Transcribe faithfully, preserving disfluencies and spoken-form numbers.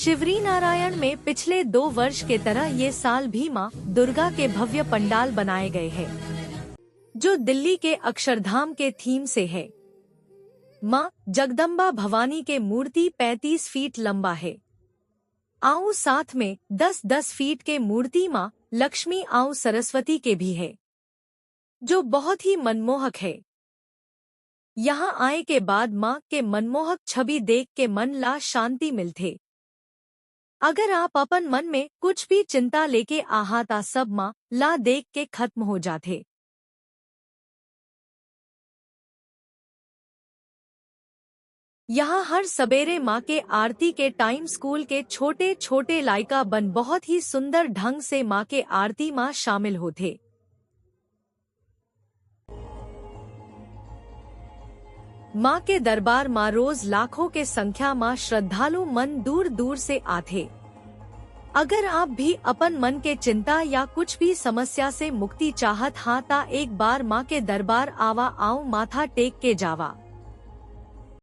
शिवरी नारायण में पिछले दो वर्ष के तरह ये साल भी माँ दुर्गा के भव्य पंडाल बनाए गए हैं, जो दिल्ली के अक्षरधाम के थीम से है। माँ जगदम्बा भवानी के मूर्ति पैंतीस फीट लंबा है। आऊ साथ में दस दस फीट के मूर्ति माँ लक्ष्मी आऊ सरस्वती के भी है, जो बहुत ही मनमोहक है। यहाँ आए के बाद माँ के मनमोहक छवि देख के मन ला शांति मिलथे। अगर आप अपन मन में कुछ भी चिंता लेके आहा ता सब माँ ला देख के खत्म हो जाथे। यहाँ हर सबेरे माँ के आरती के टाइम स्कूल के छोटे छोटे लाइका बन बहुत ही सुंदर ढंग से माँ के आरती माँ शामिल होथे। माँ के दरबार माँ रोज लाखों के संख्या माँ श्रद्धालु मन दूर दूर से आथे। अगर आप भी अपन मन के चिंता या कुछ भी समस्या से मुक्ति चाहत हा ता एक बार माँ के दरबार आवा, आऊ माथा टेक के जावा।